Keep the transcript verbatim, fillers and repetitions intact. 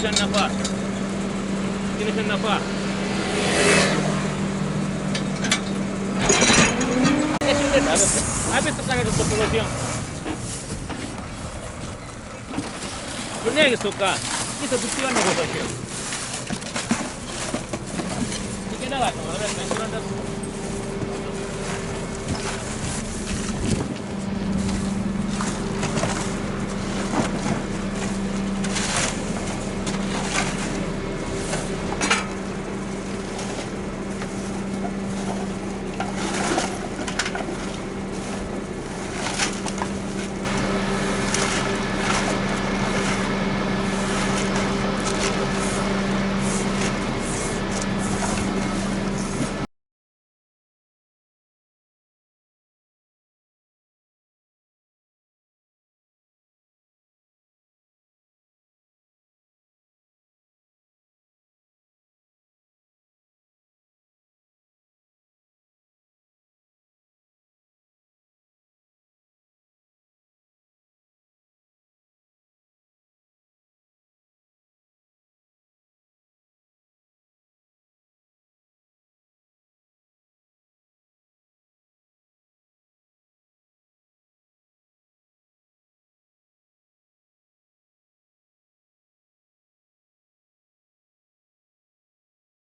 Chi ni c'è na fa? Chi ni c'è na fa? E si vede, aperta sta casa sotto così. Non è che sto qua, io sto tutti i giorni che lo facevo. Ti chiede la cosa, adesso non andare.